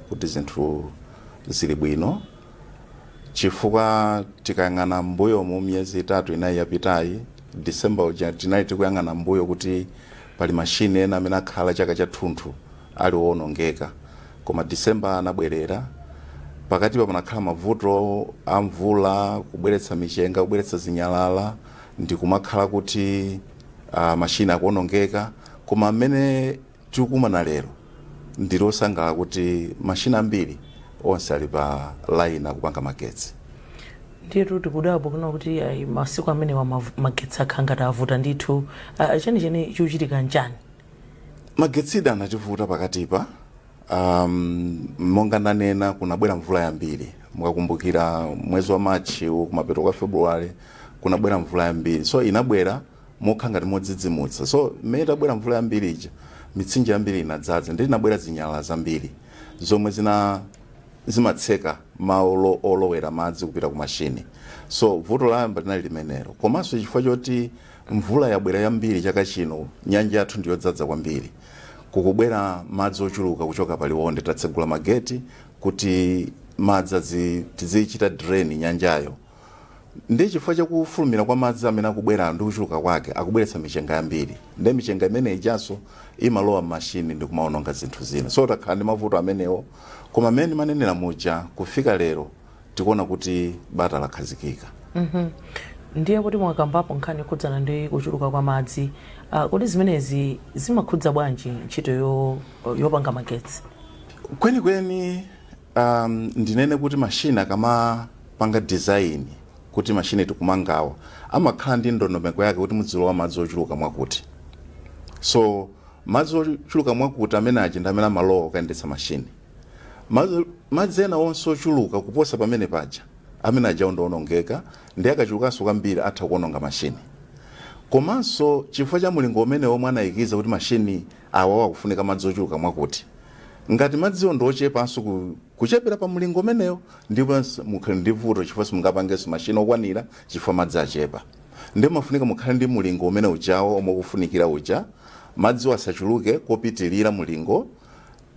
Kuti zinthu zili bwino, chifukwa tikayang'ana mbuyo mu miyezi 3, 4 yapitayi, December uja tinali tikuyang'ana mbuyo kuti pali mashini ena amene akhala chaka chathunthu ali owonongeka, koma December anabwerera. Pakatipa panakhala mavuto a mvula, kubweretsa michenga, kubweretsa zinyalala, ndi kumakhala kuti mashini akuonongeka. Koma mmene tikukumana lero, ndili osangalala kuti mashini ambiri onse ali pa line, akupanga magetsi. Ndiyetu tikudabwa kuna kuti ayi, masiku amenewa magetsi akhala ngati avuta ndithu. Chenicheni chikuchitika nchani? Magetsidi anativuta pakatipa. Monga ndanena, kunabwera mvula yambiri. Mukakumbukira, mwezi wa Machi kumapeto kwa February kunabwera mvula yambiri, so inabwera mokha ngati modzidzimutsa. So mmene itabwera mvula yambiri ija, mitsinje yambiri inadzaza, ndi inabwera zinyalala zambiri zomwe zina zimatseka malo olowera madzi kupita ku mashini. So vuto layamba linali limenelo. Komanso chifukwa choti mvula yabwera yambiri chaka chino, nyanja yathu ndiyodzaza kwambiri, kukubwera madzi ochuluka kuchoka paliwonde. Tatsegula mageti kuti madzi tizichita drain nyanjayo, ndi chifukwa chakufulumira kwa madzi amene akubwera ndi kuchuluka kwake, akubweretsa michenga yambiri, ndi michenga imene ijanso imalowa m'mashini ndi kumaononga zinthu zina. So takhala ndi mavuto amenewo, koma mmene manenera muja, kufika lero tikuona kuti bata lakhazikika. Ndiye kuti mwakambapo nkhani yokhudzana ndi kuchuluka kwa madzi. Kodi zimenezi zimakhudza bwanji ntchito yopanga magetsi? Kwenikweni, ndinene kuti mashini akamapanga design kuti mashini tikumangawa, amakhala ndi ndondomeko yake kuti mudzilowa madzi ochuluka mwakuti. So madzi ochuluka mwakuti amene aja ndi amene amalowa kukayendetsa mashini. Madzi ena onse ochuluka kuposa pamene paja, amene ajawo ndionongeka, ndi akachulukanso kwambiri atha kuononga mashini. Komanso chifukwa cha mulingo umene omwe anayikiza kuti mashini awawa akufunika madzi ochuluka mwakuti, ngati madziwo ndi ochepanso kuchepera pa mulingo umenewo, ndipo mukhale ndi vuto, chifukwa simungapangenso mashini okwanira chifukwa madzi achepa. Ndiye mafunika mukhale ndi mulingo umene ujawo omwe ukufunikira uja, madziwo asachuluke kopitilira mulingo,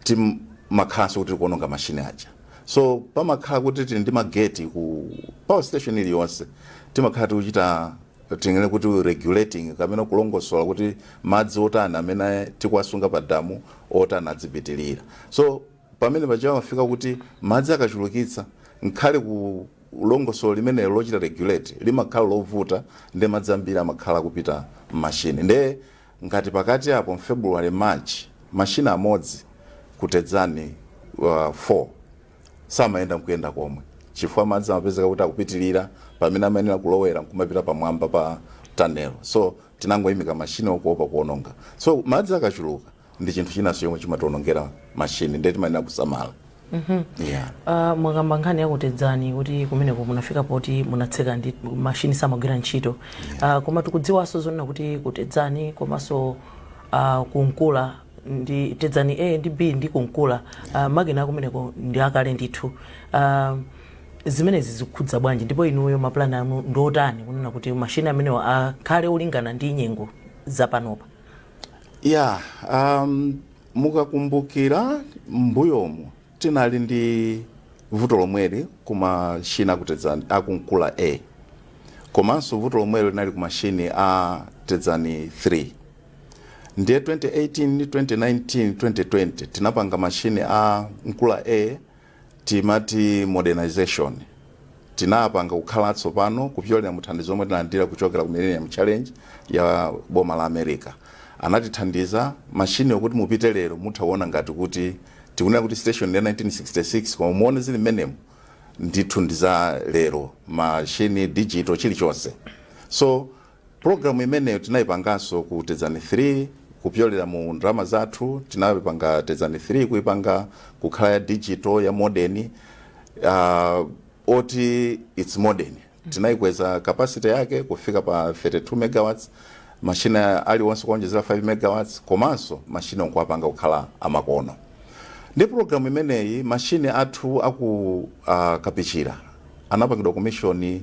timakhalanso kuti tikuononga mashini aja. So pamakhala kuti tili ndi mageti ku power station iliyonse, timakhala tikuchita tingene kuti regulating kapena kulongosola kuti madzi otani amene tikuwasunga pa damu, otani adzipitilira. So pamene paja pamafika kuti madzi akachulukitsa, nkhale ku longosolo limenelo lochita regulate limakhala lovuta, ndi madzi ambiri amakhala kupita m'mashini. Nde ngati pakati apo m'February, March, mashini amodzi kutedzani 4 samayenda nkuyenda komwe, chifukwa madzi amapezeka kuti akupitilira pamene amayenera kulowera nkumapita pamwamba pa tunnel. So tinangoyimika mashini okuopa kuononga. So madzi akachuluka ndi chinthu chinanso chomwe chimationongera mashini, ndiye timayenera kusamala, yeah. Mwakamba nkhani yakutedzani kuti kumeneko munafika poti munatseka ndi mashini samagwira ntchito. Koma tikudziwanso zonena kuti kutedzani komanso kunkula ndi Tedzani A ndi B ndi kunkula, makina akumeneko ndi akale ndithu. Zimenezi zikukhudza bwanji, ndipo inuyo mapulani anu ndi otani kunena kuti mashini amenewa akhale olingana ndi nyengo zapanopa? Yeah, mukakumbukira mbuyomu tinali ndi vuto lomweli ku mashini akutedzani akunkula A, komanso vuto lomweli linali ku mashini a Tedzani 3. Ndiye 2018, 2019, 2020 tinapanga mashini a Nkula A, timati modernization. Tinapanga kukhala tsopano kupyolera muthandizo omwe tinalandira kuchokera ku Millennium Challenge ya boma la America. Anatithandiza mashini okuti mupite lero mutha kuona ngati kuti tikunena kuti station ya 1966, koma muone zili mmenemo ndithu ndi za lero, mashini digital, chilichonse. So program imeneyo tinayipanganso ku Tedzani 3 kupyolera mu ndalama zathu. Tinayipanga Tedzani 3 kuipanga kukhala ya digital, ya modern, oti it's modern. Tinayikweza capacity yake kufika pa 32 megawatts, mashina aliwonse kuonjezera 5 megawatts, komanso mashina onkuwapanga kukhala amakono. Ndi program imeneyi, mashini athu aku Kapichira anapangidwa commission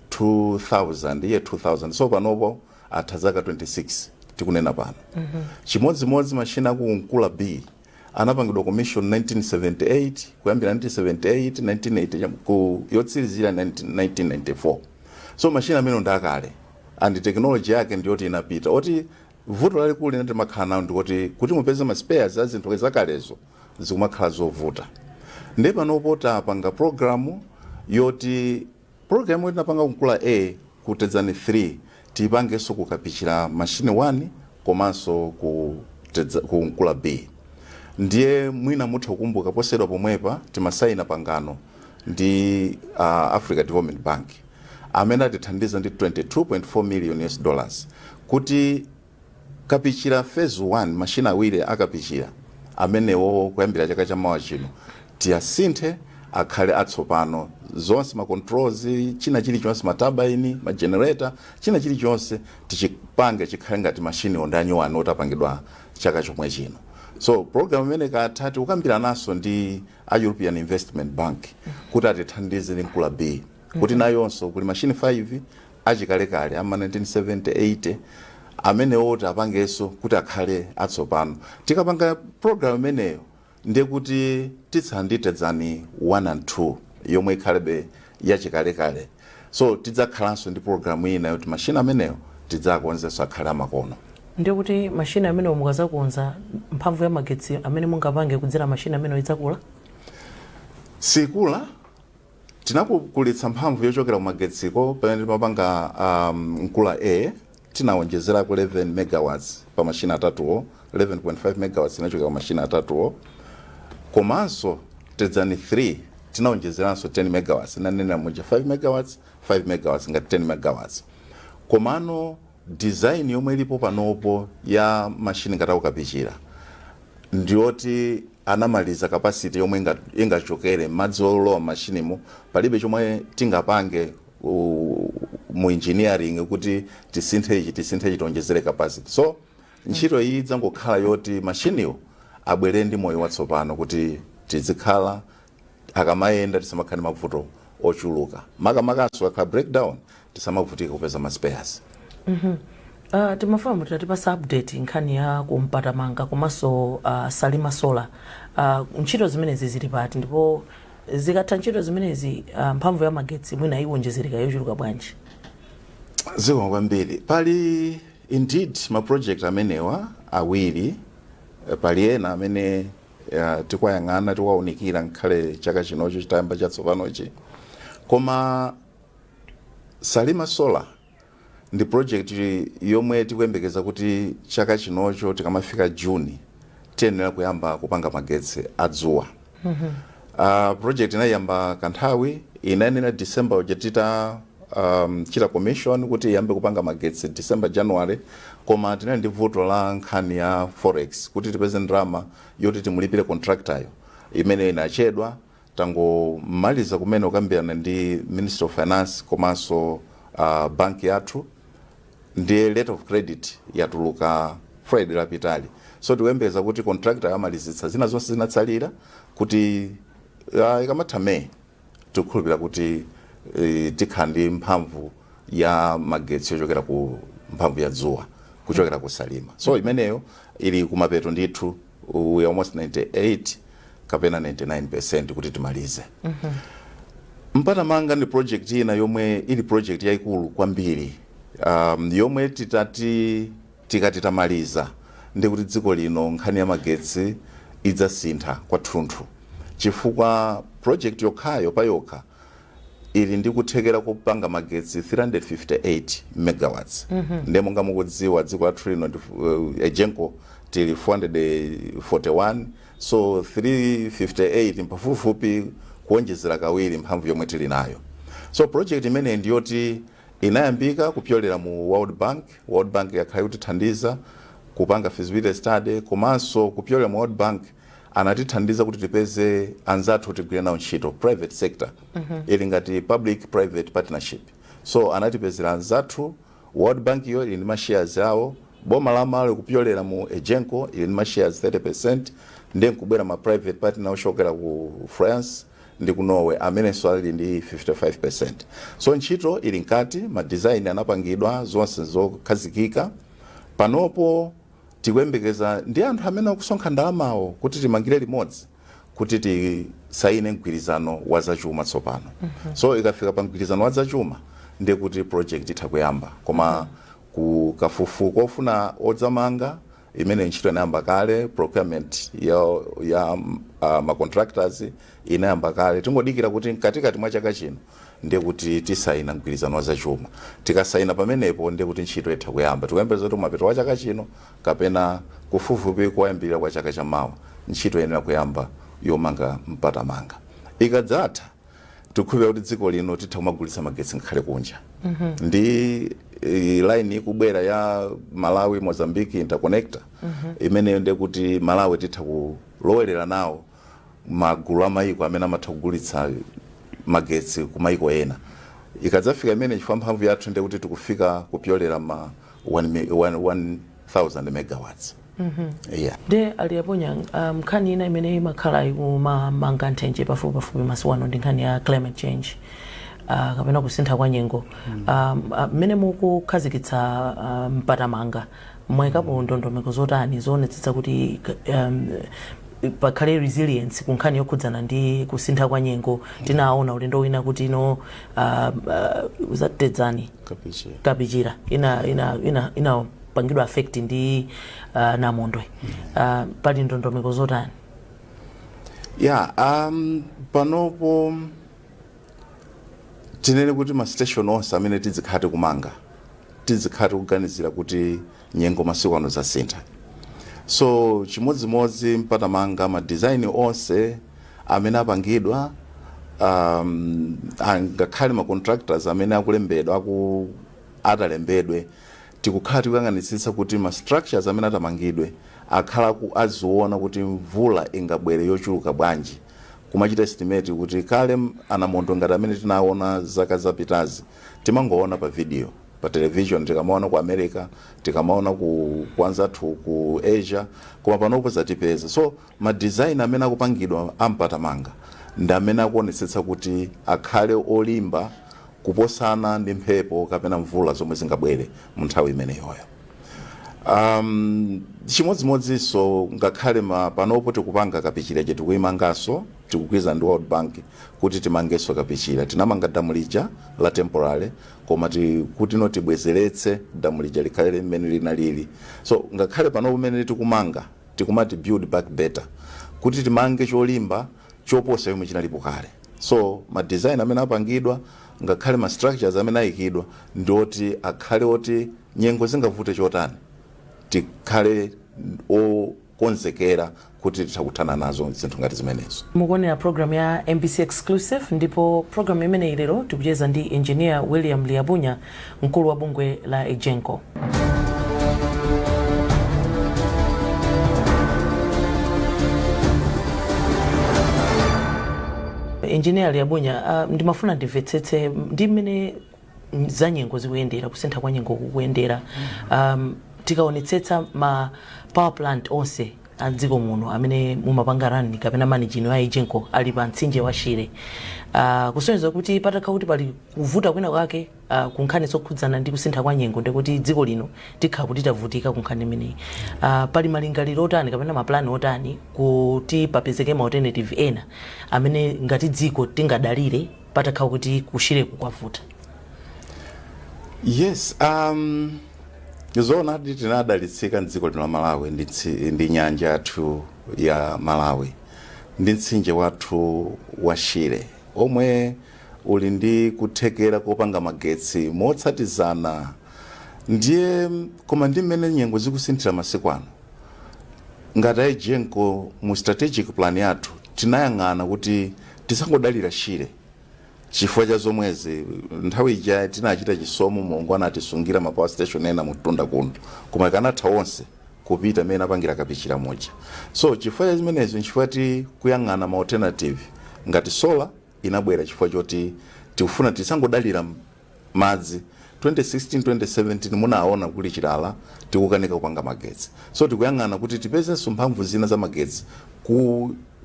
2000, year 2000, so panopo atha zaka 26 tikunena pano. Chimodzimodzi mashina aku Nkula B Anapangidwa commission 1978, kuyambira 1978, 1980, ku yotsirizira 1994. So mashini amene ndi akale and technology yake ndiyoti inapita, oti vuto lalikulu limene timakhala nawo ndikuti kuti mupeze ma spares a zinthu zakalezo zikumakhala zovuta. Ndiye panopo tapanga program yoti program yoti tinapanga kunkula A, ku Tedzani 3, tiyipangenso kukapichira mashini 1 komanso ku Nkula B. Ndiye mwina mutha kukumbuka posachedwa pomwepa timasayina pangano ndi Africa Development Bank amene atithandiza ndi 22.4 million US dollars kuti Kapichira phase 1, mashina awiri akapichira amenewo, kuyambira chaka chamawa chino tiyasinthe akhale atsopano zonse, ma controls, china chilichonse, ma turbine, ma generator, china chilichonse tichipange chikhale ngati mashini ndi anyuwani otapangidwa chaka chomwe chino. So program imene katha, tikukambiranaso ndi a European Investment Bank kuti atithandize ndi Nkula B, kuti nayonso kuli mashini 5 achikalekale ama 1970, 80 amene oti apangenso kuti akhale atsopano. Tikapanga program imeneyo, ndiye kuti titsala ndi Tedzani 1 and 2 yomwe ikhalebe yachikalekale. So tidzakhalanso ndi program ina yoti mashini ameneyo tidzakonzenso akhale amakono. Ndiye kuti mashini amene mukazakonza, mphamvu ya magetsi amene mungapange kudzera mashini amene idzakula? Sikula. Tinakukulitsa mphamvu yochokera kumagetsiko pamene timapanga Nkula A, tinawonjezerako 11 megawatts pa mashini atatuwo, 11.5 megawatts inachokera ku mashini atatuwo. Komanso Tedzani 3 tinawonjezeranso 10 megawatts, nanena muja 5 megawatts, 5 megawatts, ngati 10 megawatts. Komano design yomwe ilipo panopo ya mashini ngati akukapichira ndiyoti anamaliza capacity yomwe ingachokere madzi olowa mashinimo. Palibe chomwe tingapange mu engineering kuti tisinthe ichi, tisinthe ichi, tionjezere capacity. So ntchito iyi idzangokhala yoti mashiniwo abwere ndi moyo watsopano kuti tizikhala akamayenda tisamakhale mavuto ochuluka, makamakaso akhala breakdown tisamavutika kupeza ma spares. Timafuna mutatipasa update nkhani ya kumpatamanga komanso Salima Solar. Ntchito zimenezi zili pati, ndipo zikatha ntchito zimenezi, mphamvu ya magetsi mwina iwonjezereka yochuluka bwanji? Zikomo kwambiri. Pali indeed ma project amenewa awiri. Pali ena amene tikuwayang'ana, tikuwaunikira nkhale chaka chinocho chitayamba chatsopanochi. Koma Salima Solar ndi project yomwe tikuyembekeza kuti chaka chinocho tikamafika Juni tiyenera kuyamba kupanga magetsi adzuwa. Project inayamba kanthawi, inayenera December uja tita chita commission kuti iyambe kupanga magetsi December, January, koma tinali ndi vuto la nkhani ya forex kuti tipeze ndalama yoti timulipire contractor yo, imene inachedwa. Tangomaliza kumene kukambirana ndi Minister of Finance komanso banki yathu, ndiye letter of credit yatuluka Friday lapitali. So tikuyembekeza kuti contractor amalizitsa zina zonse zinatsalira kuti ikamatha May tikukhulupirira kuti tikhala ndi mphamvu ya magetsi yochokera ku mphamvu ya dzuwa kuchokera ku Salima. So imeneyo ili kumapeto ndithu, we are almost 98 kapena 99% kuti timalize. Mpatamanga ndi project ina yomwe ili project yayikulu kwambiri, yomwe titati tikati tamaliza ndi kuti dziko lino nkhani ya magetsi idzasintha kwathunthu, chifukwa project yokhayo payokha ili ndi kuthekera kupanga magetsi 358 megawatts. Ndiye monga mukudziwa, dziko lathu lino ndi EGENCO tili 441, so 358 mpafupifupi kuonjezera kawiri mphamvu yomwe tili nayo. So project imeneyi ndiyoti inayambika kupyolera mu World Bank. World Bank yakhala ikutithandiza kupanga feasibility study, komanso kupyolera mu World Bank anatithandiza kuti tipeze anzathu tigwire nawo ntchito, private sector. Ili ngati public private partnership. So anatipezera anzathu. World Bank iyo ili ndi ma shares awo, boma la Malawi kupyolera mu EGENCO ili ndi ma shares 30%, ndiye nkubwera ma private partner ochokera ku France ndi ku Norway amenenso ali ndi 55%. So ntchito ili mkati, ma design anapangidwa, zonse zokhazikika. Panopo Tikuyembekeza ndi anthu amene akusonkha ndalamawo kuti timangire limodzi, kuti tisaine mgwirizano wa zachuma tsopano. So ikafika pa mgwirizano wa zachuma, ndiye kuti project itha kuyamba. Koma ku kafukufuku ofuna odzamanga, imene ntchito inayamba kale, procurement ya ma contractors inayamba kale. Tingodikira kuti mkatikati mwa chaka chino ndiye kuti tisaina mgwirizano wa zachuma. Tikasaina pamenepo, ndiye kuti ntchito itha kuyamba. Tikuyembekeza kuti kumapeto wa chaka chino kapena kufupifupi kuyambirira kwa chaka chamawa, ntchito yenera kuyamba yomanga Mpatamanga. Ikadzatha, tikukhulupirira kuti dziko lino titha kumagulitsa magetsi ngakhale kunja ndi line ikubwera ya Malawi Mozambique Interconnector imeneyo. Ndiye kuti Malawi titha kulowerera nawo magulu a mayiko amene amatha kugulitsa magetsi ku mayiko ena. Ikadzafika imene, chifukwa mphamvu yathu ndiye kuti tikufika kupyolera ma 1000 megawatts, yeah. Nde a Liabunya, nkhani ina imene imakhala ikumamanga nthenje pafupi pafupi masiku ano ndi nkhani ya climate change, kapena kusintha kwa nyengo. Mmene mukukhazikitsa Mpatamanga, mwayikapo ndondomeko zotani zoonetsetsa kuti pakhale resilience ku nkhani yokhudzana ndi kusintha kwa nyengo? Tinaona ulendo wina kuti no uzatedzani Kapichira. Kapichira ina inapangidwa affect ndi namondwe. Pali ndondomeko zotani? Yeah, panopo tinene kuti ma station onse amene tizikhala tikumanga, tizikhala tikuganizira kuti nyengo masiku ano zasintha. So chimodzimodzi Mpatamanga, ma design onse amene apangidwa, ngakhale ma contractors amene akulembedwa, atalembedwe, tikukhala tikuyang'anitsitsa kuti ma structures amene atamangidwe akhala aziona kuti mvula ingabwere yochuluka bwanji, kumachita estimate kuti kale anamondwe ngati amene tinaona zaka zapitazi timangoona pa video pa television, tikamaona ku America, tikamaona ku kwanzathu ku Asia, koma panopo zatipeza. So ma design amene akupangidwa a Mpatamanga ndi amene akuonetsetsa kuti akhale olimba kuposana ndi mphepo kapena mvula zomwe zingabwere mu nthawi imeneyoyo. Chimodzimodzinso ngakhale panopo tikupanga Kapichira, tikuyimanganso, tikugwirizana ndi World Bank kuti timangenso Kapichira. Tinamanga damu lija la temporary, koma kuti no tibwezeretse damu lija likhale limene linalili. So ngakhale panopo pamene tikumanga, tikumati build back better, kuti timange cholimba choposa yomwe chinalipo kale. So ma design amene apangidwa, ngakhale ma structures amene ayikidwa, ndi oti akhale oti nyengo zingavute chotani, tikhale okonzekera kuti titha kuthana nazo zinthu ngati zimenezo. Mukuonera program ya MBC Exclusive, ndipo program imeneyi lero tikucheza ndi Engineer William Liabunya, mkulu wa bungwe la EGENCO. Engineer Liabunya, ndimafuna ndimvetsetse ndi mmene za nyengo zikuyendera, kusintha kwa nyengo kukuyendera. Tikaonetsetsa ma power plant onse a dziko muno amene mumapanga run kapena managing ya EGENCO ali pa mtsinje wa Shire, kusonyeza kuti patakhala kuti pali kuvuta kwina kwake ku nkhani zokhudzana ndi kusintha kwa nyengo, ndikuti dziko lino tikhala kuti tavutika ku nkhani imeneyi. Pali malingaliro otani kapena maplani otani kuti papezeke ma alternative ena amene ngati dziko tingadalire patakhala kuti ku Shireku kwavuta? Yes, zoonadi, tinadalitsika mdziko lino la Malawi ndi nyanja yathu ya Malawi ndi mtsinje wathu wa Shire omwe uli ndi kuthekera kopanga magetsi motsatizana. Ndiye koma ndi mmene nyengo zikusinthira masiku ano, ngati EGENCO mu strategic plan yathu tinayang'ana kuti tisangodalira Shire chifukwa cha zomwezi. Nthawi ija tinachita chisomo, Mulungu anatisungira ma power station ena mutunda kuno, koma ikanatha onse kupita mmene apangira Kapichira muja. So chifukwa cha zimenezo, nchifukwa tikuyang'ana ma alternative ngati solar inabwera, chifukwa choti tikufuna tisangodalira madzi. 2016 2017 munaona kuli chilala, tikukanika kupanga magetsi. So tikuyang'ana kuti tipezenso mphamvu zina za magetsi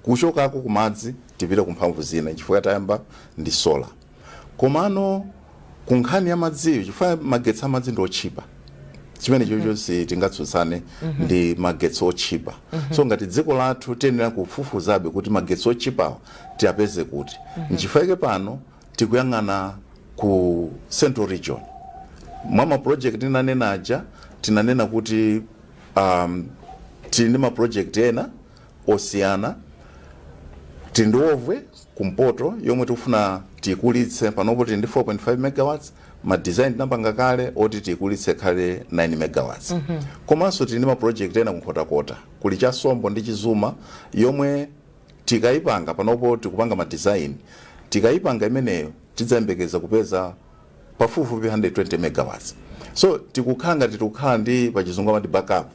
kuchokako ku madzi tipite ku mphamvu zina, chifukwa tayamba ndi solar. Komano ku nkhani ya madziyo, chifukwa magetsi amadzi ndi otchipa. Chimene chocho sitingatsutsane, ndi magetsi otchipa. So ngati dziko lathu tiyenera kufufuzabe kuti magetsi otchipawa tiyapeze kuti. Nchifukwa pano tikuyang'ana ku Central Region. Mwa ma project tinanena aja, tinanena kuti tili ndi ma project ena osiyana. Tili ndi Wovwe kumpoto yomwe tikufuna tiyikulitse. Panopo tili ndi 4.5 megawatts, ma design tinapanga kale oti tiyikulitse khale 9 megawatts. Komanso tili ndi ma project ena kuNkhotakota, kuli Chasombo ndi Chizuma, yomwe tikayipanga, panopo tikupanga ma design, tikayipanga imeneyo tidzayembekeza kupeza pafupifupi 120 megawatts. So tikukhala ngati tikukhala ndi, pachizungu amati backup,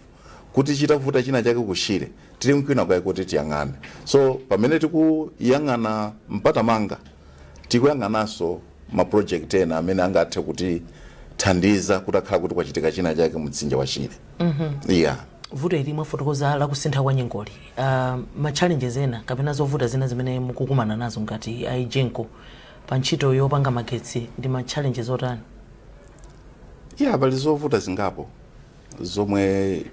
kuti chitavuta china chake ku Shire, tili mkwina kwaye kuti tiyang'ane. So pamene tikuyang'ana Mpatamanga, tikuyang'ananso ma project ena amene angathe kutithandiza kuti akhala kuti kwachitika china chake mtsinje wa Shire, yeah. Vuto ili mwafotokoza lakusintha kwa nyengoli. Ma challenges ena kapena zovuta zina zimene mukukumana nazo ngati a EGENCO pa ntchito yopanga magetsi ndi ma challenges otani? Yeah, pali zovuta zingapo zomwe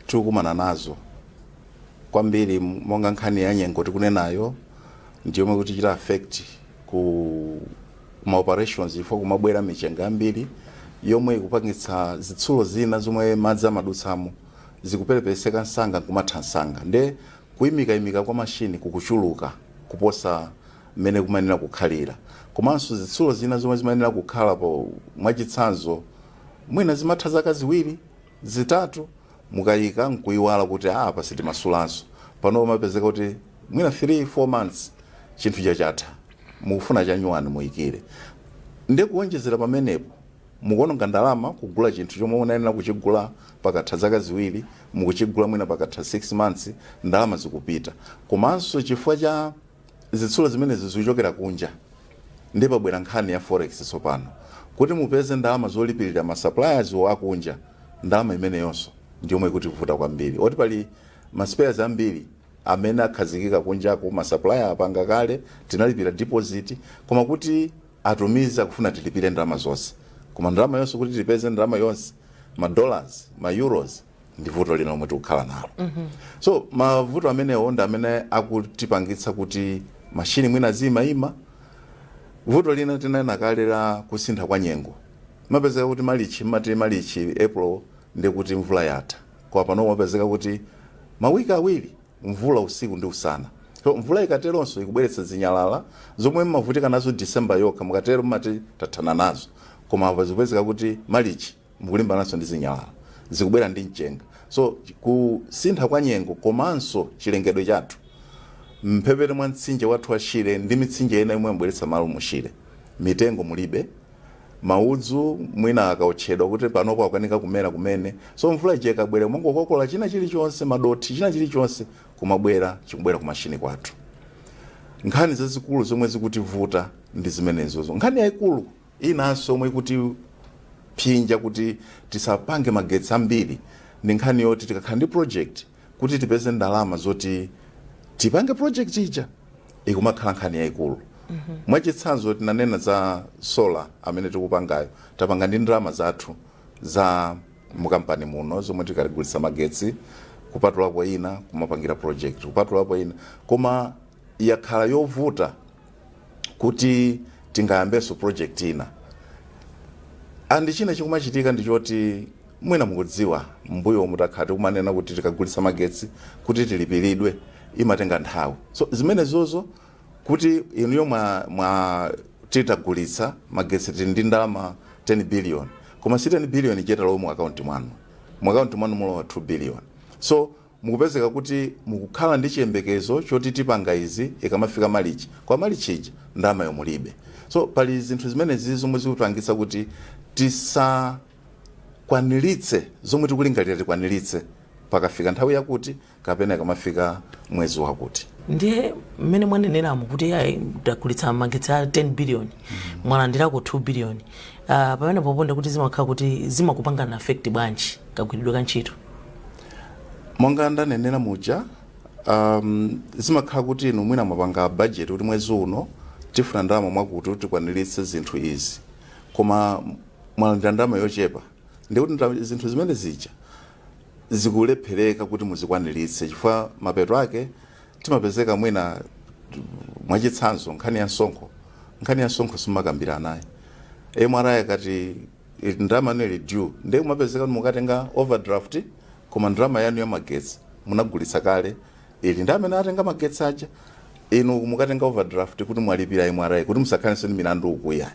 tikukumana nazo kwambiri, monga nkhani ya nyengo tikunenayo, ndiyomwe kuti chita affect ku ma operations, ifo kumabwera michenga ambiri yomwe ikupangitsa zitsulo zina zomwe madzi amadutsamo zikuperepeseka msanga, nkumatha msanga, nde kuyimikayimika kwa mashini kukuchuluka kuposa mmene kumayenera kukhalira. Komanso zitsulo zina zomwe zimayenera kukhalapo, mwachitsanzo, mwina zimatha zaka 2, 3, mukayika nkuyiwala kuti apa sitimasulanso. Pano mapezeka kuti mwina 3 4 months chinthu chachatha, mukufuna chanyuwani muyikire. Ndi kuwonjezera pamenepo, mukuononga ndalama kugula chinthu chomwe unayenera kuchigula pakatha zaka 2, mukuchigula mwina pakatha 6 months, ndalama zikupita. Komanso chifukwa cha zitsulo zimenezi zikuchokera kunja, ndi pabwera nkhani ya forex. Tsopano kuti mupeze ndalama zolipirira ma suppliers akunja, ndalama imeneyonso ndiyomwe ikutivuta kwambiri, oti pali ma spares ambiri amene akhazikika kunjako, ma supplier apanga kale, tinalipira deposit, koma kuti atumize akufuna tilipire ndalama zonse. Koma ndalama yonse, kuti tipeze ndalama yonse, ma dollars, ma euros, ndi vuto lina lomwe tikukhala nalo. So mavuto amenewo ndi amene akutipangitsa kuti mashini mwina zimayima. Vuto lina tinena kale la kusintha kwa nyengo. Mapezeka kuti Malichi, mati Malichi, April, ndi kuti mvula yatha, koma pano mapezeka kuti mawiki 2 mvula usiku ndi usana. So mvula ikateronso ikubweretsa zinyalala zomwe mmavutika nazo December yokha. Mukatero mmati tathana nazo, koma apa zikupezeka kuti Malichi mukulimbananso ndi zinyalala zikubwera ndi mchenga. So kusintha kwa nyengo komanso chilengedwe chathu mphepete mwa mtsinje wathu wa Shire ndi mitsinje ina imwe yabweretsa malo mu Shire, mitengo mulibe, maudzu mwina akaotchedwa kuti panopo akukanika kumera kumene. So mvula ija ikabwera mongokokola china chilichonse, madothi, china chilichonse kumabwera, chikubwera kumashini kwathu. Nkhani zazikulu zomwe zikutivuta ndi zimenezozo. Nkhani yayikulu inanso omwe ikutiphinja kuti tisapange magetsi ambiri ndi nkhani yoti tikakhala ndi project, kuti tipeze ndalama zoti tipange project ija ikumakhala nkhani yayikulu. Mwachitsanzo, tinanena za solar amene tikupangayo, tapanga ndi ndalama zathu za mukampani muno zomwe tikaligulitsa magetsi, kupatulapo ina kumapangira project, kupatulapo ina, koma yakhala yovuta kuti tingayambenso project ina. And china chikumachitika ndichoti, mwina mukudziwa, mbuyo mutakhala tikumanena kuti tikagulitsa magetsi, kuti tilipiridwe imatenga nthawi. So zimenezozo kuti inuyo mwa titagulitsa magetsi tili ndi ndalama 10 billion, koma si 10 billion ichitalowa mu akaunti mwanu. Mu akaunti mwanu mulowa 2 billion. So mukupezeka kuti mukukhala ndi chiyembekezo choti tipanga izi ikamafika Malichi, kwa Malichi ija ndalama yomulibe. So pali zinthu zimenezi zomwe zikupangitsa kuti tisakwaniritse zomwe tikulingalira tikwaniritse pakafika nthawi yakuti kapena ikamafika mwezi wakuti. Ndiye mmene mwaneneramo kuti ayi, tagulitsa magetsi a 10 billion, mwalandirako 2 billion, pamene poponda kuti zimakhala kuti zimakupangana affect bwanji kagwiridwe ka ntchito? Monga ndanenera muja, zimakhala kuti inu mwina mwapanga budget kuti mwezi uno tifuna ndalama mwakuti tikwaniritse zinthu izi, koma mwalandira ndalama yochepa. Ndikuti zinthu zimene zija zikulephereka kuti muzikwaniritse, chifukwa mapeto ake timapezeka mwina, mwachitsanzo, nkhani ya msonkho. Nkhani ya msonkho simakambirana naye. MRA akati ndalama ili due, ndiye kumapezeka kuti mukatenga overdraft, koma ndalama yanu ya magetsi munagulitsa kale, ili ndi amene atenga magetsi aja. Inu mukatenga overdraft kuti mwalipira MRA kuti musakhalenso ndi milandu ukuya.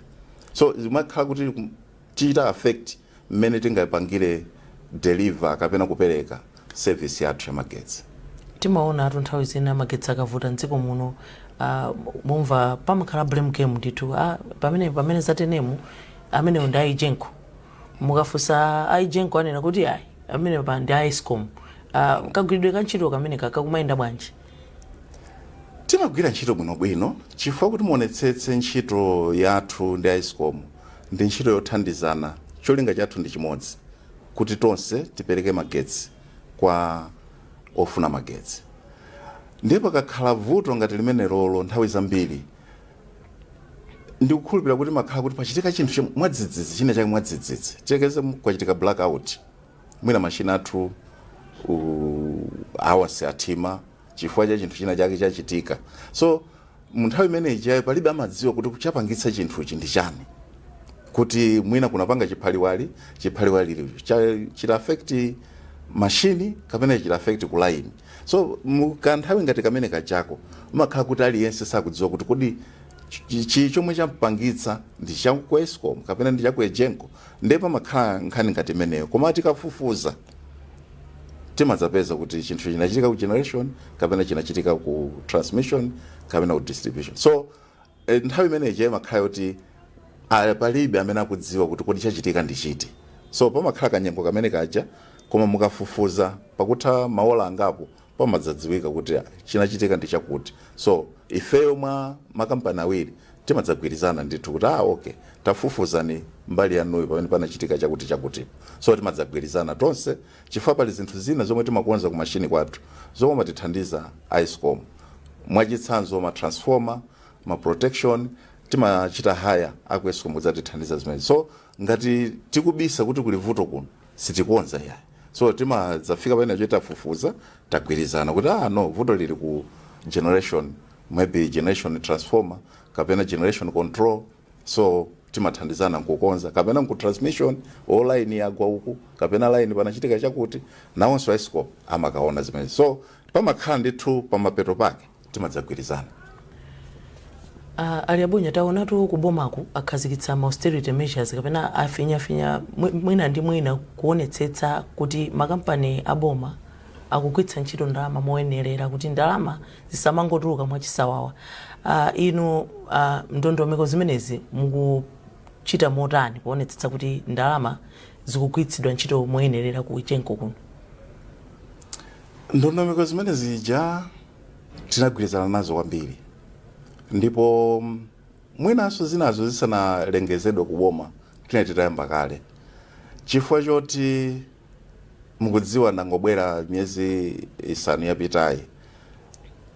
So zimakhala kuti tichita affect mmene tingapangire deliver kapena kupereka service yathu ya magetsi. Timaona atu nthawi zina magetsi akavuta mdziko muno, mumva pamakhala blame game ndithu. Pamene zatenemu, amenewo ndi a EGENCO. Mukafunsa a EGENCO, anena kuti ayi, amene pa ndi a ESCOM. Kagwiridwe ka ntchito kamene kakumayenda bwanji? Timagwira ntchito bwinobwino, chifukwa kuti muonetsetse, ntchito yathu ndi ESCOM ndi ntchito yothandizana. Cholinga chathu ndi chimodzi, kuti tonse tipereke magetsi kwa ofuna magetsi. Ndiye pakakhala vuto ngati limene lolo, nthawi zambiri ndikukhulupirira kuti makhala kuti pachitika chinthu mwadzidzidzi, china chake mwadzidzidzi. Tiyerekeze kwachitika blackout, mwina mashina athu awase athima chifukwa cha chinthu china chake chachitika. So mu nthawi imeneyi ijayo palibe amadziwa kuti kuchapangitsa chinthuchi ndi chani, kuti mwina kunapanga chiphaliwali, chiphaliwali chita affect mashini kapena chita affect ku line. So mukanthawi ngati kamene kachako umakhala kuti aliyense sakudziwa kuti kodi chomwe champangitsa ndi chaku ESCOM kapena ndi chaku EGENCO. Ndiye pamakhala nkhani ngati imeneyo, koma tikafufuza timadzapeza kuti chinthu chinachitika ku generation kapena chinachitika ku transmission kapena ku distribution. So nthawi imeneyi imakhala yoti palibe amene akudziwa kuti kodi chachitika ndi chiti. So pamakhala kanyengo kamene kaja, koma mukafufuza pakutha maola angapo pamadzadziwika kuti chinachitika ndi chakuti. So ifeyo mwa makampani awiri timadzagwirizana ndithu kuti okay, tafufuzani mbali yanuyo pamene panachitika chakuti chakuti. So timadzagwirizana tonse, chifukwa pali zinthu zina zomwe timakonza ku mashini kwathu zomwe amatithandiza ESCOM. Mwachitsanzo, ma transformer, ma protection, timachita hire aku ESCOM kudzatithandiza zimene. So ngati tikubisa kuti kuli vuto kuno, sitikonza yayi. So timadzafika pamene choita tafufuza, tagwirizana kuti no, vuto lili ku generation, maybe generation transformer kapena generation control. So timathandizana nkukonza, kapena nku transmission, o line yagwa uku kapena line panachitika chakuti, nawonso ESCOM amakaona zimene. So pamakhala ndithu pamapeto pake timadzagwirizana. Ali Abunya, taonatu kubomaku akhazikitsa ma austerity measures kapena afinyafinya mwina ndi mwina kuonetsetsa kuti makampani aboma akugwiritsa ntchito ndalama moyenerera, kuti ndalama zisamangotuluka mwachisawawa. Inu ndondomeko zimenezi mukuchita motani kuonetsetsa kuti ndalama zikugwiritsidwa ntchito moyenerera ku EGENCO kuno? Ndondomeko zimene zija tinagwirizana nazo kwambiri, ndipo mwinanso zinazo zisanalengezedwe kuboma tinali titayamba kale, chifukwa choti mukudziwa ndangobwera miyezi 5 yapitayi,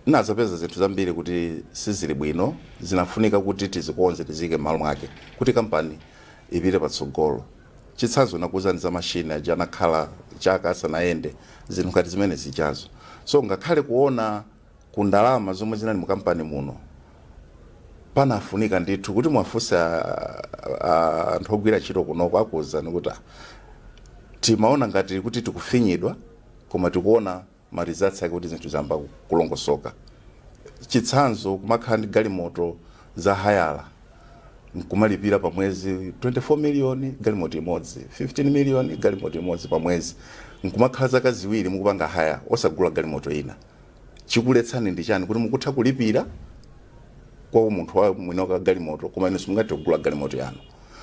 nazapeza zinthu zambiri kuti sizili bwino, zinafunika kuti tizikonze, tizike m'malo mwake kuti kampani ipite patsogolo. Chitsanzo, nakuwuzani za mashini aja anakhala chaka asanayende, zinthu ngati zimene zijazo. So ngakhale kuona ku ndalama zomwe zinali mu kampani muno, panafunika ndithu kuti mwafunse anthu ogwira ntchito kunoko, akuwuzani kuti timaona ngati kuti tikufinyidwa, koma tikuona ma results ake kuti zinthu zamba kulongosoka. Chitsanzo, kumakhala ndi galimoto za hayala nkumalipira pa mwezi 24 million galimoto imodzi, 15 million galimoto imodzi pa mwezi, nkumakhala zaka 2 mukupanga haya osagula galimoto ina. Chikuletsani ndi chani kuti mukutha kulipira kwa munthu wa mwini wa galimoto, koma inu simungathe kugula galimoto yanu?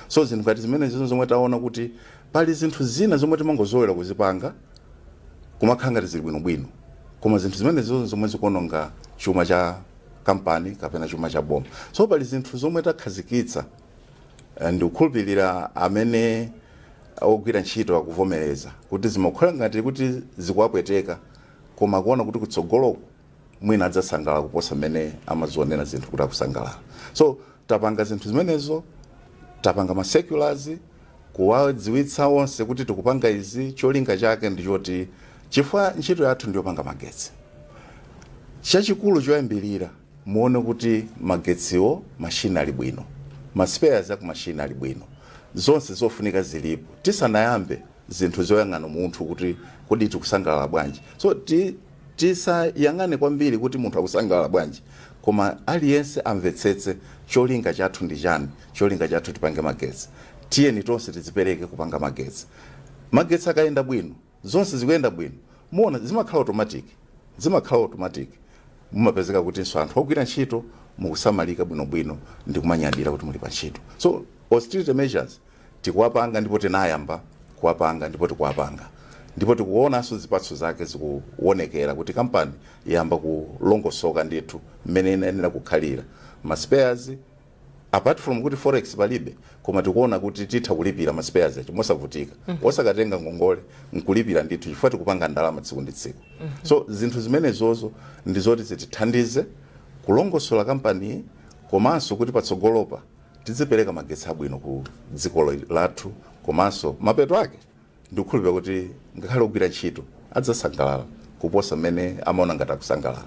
So zinthu ngati zimene zizo zomwe taona kuti pali zinthu zina zomwe timangozolowera kuzipanga, kumakhala ngati zili bwinobwino, koma zinthu zimene zizo zomwe zikuononga chuma cha kampani kapena chuma cha boma. So pali zinthu zomwe takhazikitsa, ndikukhulupirira amene ogwira ntchito akuvomereza kuti zimakhala ngati kuti zikuwapweteka, koma kuona kuti kutsogoloko mwina adzasangalala kuposa mmene amazionera zinthu kuti akusangalala. So tapanga zinthu zimenezo, tapanga ma circulars. Kuwadziwitsa onse kuti tikupanga izi, cholinga chake ndi choti, chifukwa ntchito yathu ndiyopanga magetsi, chachikulu choyambirira muone kuti magetsiwo, mashini ali bwino, ma spares aku mashini ali bwino, zonse zofunika zilipo, tisanayambe zinthu zoyang'ana munthu kuti kodi tikusangalala bwanji. So tisayang'ane kwambiri kuti munthu akusangalala bwanji, koma aliyense amvetsetse cholinga chathu ndi chani. Cholinga chathu tipange magetsi. Tiyeni tonse tidzipereke kupanga magetsi. Magetsi akayenda bwino, zonse zikuyenda bwino, muona zimakhala automatic, zimakhala automatic. Mumapezeka kutinso anthu ogwira ntchito mukusamalika bwinobwino ndi kumanyadira kuti muli pa ntchito. So austerity measures tikuwapanga, ndipo tinayamba kuwapanga, ndipo tikuwapanga, ndipo tikuonanso zipatso zake zikuonekera kuti kampani yamba kulongosoka ndithu mmene inayenera kukhalira. Ma spares, apart from kuti forex palibe, koma tikuona kuti titha kulipira ma spares acho mosavutika, osakatenga ngongole, nkulipira ndithu, chifukwa tikupanga ndalama tsiku ndi tsiku. So zinthu zimenezozo ndi zoti zitithandize kulongosola kampani, komanso kuti patsogolopa tidzipereka magetsi abwino ku dziko lathu. Komanso mapeto ake ndikukhulupirira kuti ngakhale ogwira ntchito adzasangalala kuposa mmene amaona ngati akusangalala.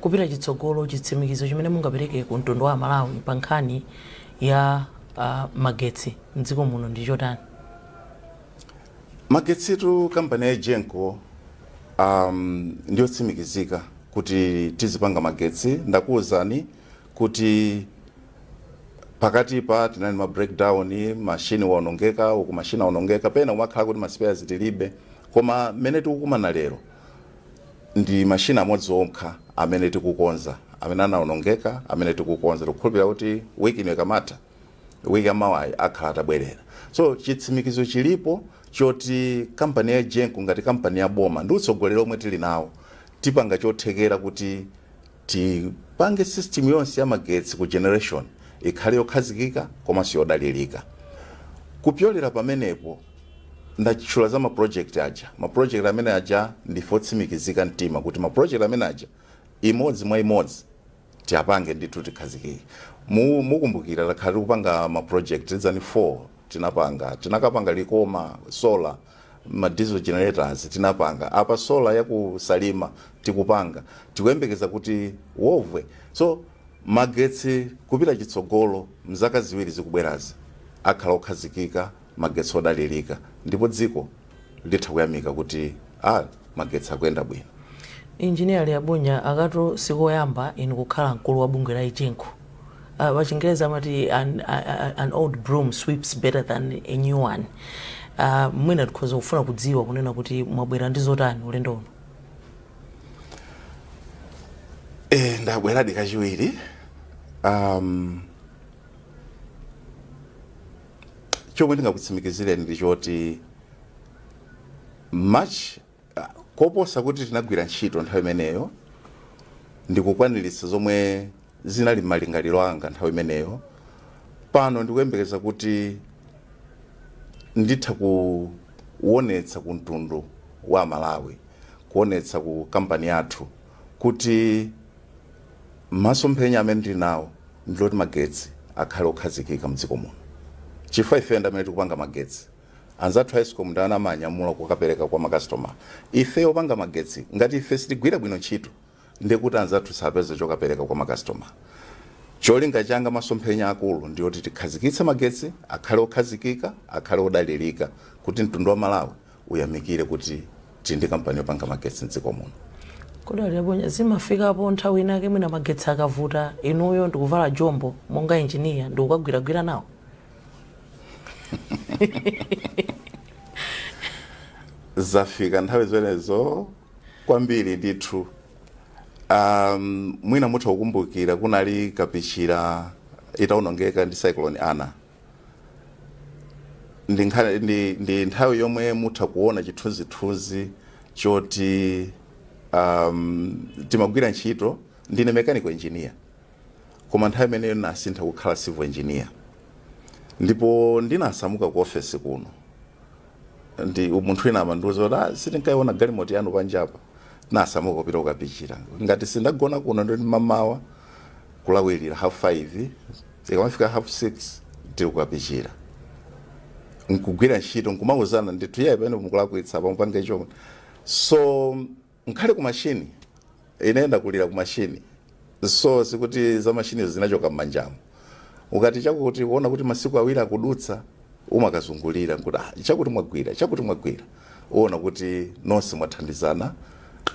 Kupita chitsogolo, chitsimikizo chimene mungapereke ku mtundu wa Malawi pa nkhani ya magetsi mdziko muno ndi chotani? Magetsitu, kampani ya EGENCO ndiyotsimikizika kuti tizipanga magetsi. Ndakuwuzani kuti pakati pa tinali ma breakdown, mashini waonongeka uku, mashini aonongeka, pena umakhala kuti ma spares tilibe. Koma mmene tikukumana lero, ndi mashini amodzi okha amene tikukonza, amene anaonongeka, amene tikukonza. Tikukhulupirira kuti wiki ino ikamatha, wiki yamawayi, akhala atabwerera. So chitsimikizo chilipo choti kampani ya EGENCO ngati kampani ya boma ndi utsogoleri omwe tili nawo, tipanga chothekera kuti tipange system yonse ya magetsi ku generation ikhale yokhazikika komanso yodalirika. Kupyolera pamenepo, ndatchula za maproject aja. Maproject amene aja, ndife otsimikizika mtima kuti maproject amene aja imodzi mwa imodzi tiapange ndithu, tikhazikike. Mukumbukira takhala tikupanga maproject Tedzani 4 tinapanga, tinakapanga Likoma solar, ma diesel generators tinapanga apa, solar yaku Salima tikupanga, tikuyembekeza kuti Wovwe. So magetsi kupita chitsogolo mzaka 2 zikubwerazi akhala okhazikika, magetsi odalirika, ndipo dziko litha kuyamika kuti a magetsi akuyenda bwino. Injiniya Liabunya, akatu sikoyamba inu kukhala mkulu wa bungwe la EGENCO. Pachingerezi amati an old broom sweeps better than a new one. Mwina tikhoza kufuna kudziwa kunena kuti mwabwera ndi zotani ulendo uno? Ndabweradi kachiwiri. Chomwe ndingakutsimikizireni ndi choti much koposa kuti tinagwira ntchito nthawi imeneyo ndikukwaniritsa zomwe zinali m'malingaliro anga nthawi imeneyo, pano ndikuyembekeza kuti nditha kuonetsa ku mtundu wa Malawi, kuonetsa ku kampani yathu kuti masomphenya amene ndili nawo ndiloti magetsi akhale okhazikika mdziko muno, chifukwa ife ndi amene tikupanga magetsi. Anzathu a ESCOM ndi amanyamula kukapereka kwa makastoma. Ife opanga magetsi, ngati ife sitigwira bwino ntchito, ndikuti anzathu sapeza chokapereka kwa makastoma. Cholinga changa, masomphenya akulu, ndiyoti tikhazikitse magetsi akhale okhazikika, akhale odalirika, kuti mtundu wa Malawi uyamikire kuti tili ndi kampani yopanga magetsi mdziko muno. Kodi Liabunya, zimafikapo nthawi inake mwina magetsi akavuta, inuyo ndikuvala jombo monga injiniya ndikukagwiragwira nawo? Zafika nthawi zimenezo kwambiri ndithu. Mwina mutha kukumbukira kunali Kapichira itaonongeka ndi Cyclone Ana. Ndi nthawi yomwe mutha kuona chithunzithunzi choti timagwira ntchito. Ndine mechanical engineer, koma nthawi imeneyo ndinasintha kukhala civil engineer, ndipo ndinasamuka ku ofesi kuno ndi munthu wina amandiuza kuti, "Ah, sitinkaiona galimoto yanu panjapa." Nasamuka kupita kukapichira. Ngati sindagona kuno, ndi mamawa kulawirira half 5, ikamafika half 6 tili kukapichira. Nkugwira ntchito, nkumauzana ndithu, iye pamene mukulakwitsa, pamupange icho. So nkhale ku mashini, ine ndakulira ku mashini, so sikuti za mashini zinachoka m'manjamo. Ukati chakuti, kuona kuti masiku 2 akudutsa, umakazungulira nkuti, "Ah, chakuti mwagwira, chakuti mwagwira," uona kuti nonse mwathandizana,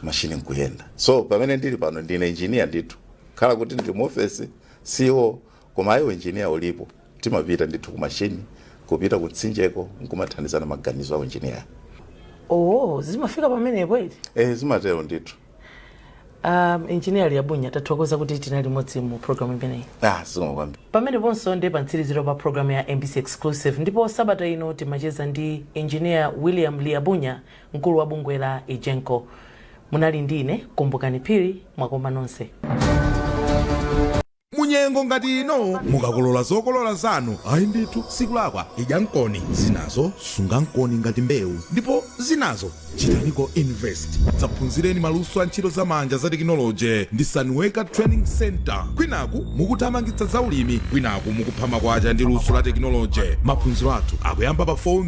mashini nkuyenda. So pamene ndili pano, ndine engineer ndithu. Khala kuti ndili mu office CEO, koma ayiwo engineer ulipo. Timapita ndithu ku mashini, kupita kutsinjeko, nkumathandizana maganizo a engineer. Oh, zimafika pamenepo iti? Eh, zimatero ndithu. Engineer Liabunya, tathokoza kuti tinali limodzi mu program imeneyi. Ah, zikomo kwambiri. Pameneponso ndi pamtsiriziro pa program ya MBC Exclusive, ndipo sabata ino timacheza ndi Engineer William Liabunya, mkulu wa bungwe la EGENCO. Munali ndine Kumbukani Phiri. Mwakoma nonse. Munyengo ngati ino, mukakolola zokolola zanu, ayi ndithu sikulakwa idya nkoni zinazo, sunga nkoni ngati mbewu, ndipo zinazo chitaniko invest. Dzaphunzireni maluso a ntchito zamanja za tekinoloji ndi Sunweka Training Center. Kwinaku mukuthamangitsa zaulimi, kwinaku mukupha makwacha ndi luso la tekinoloji. Maphunziro athu akuyamba pa 4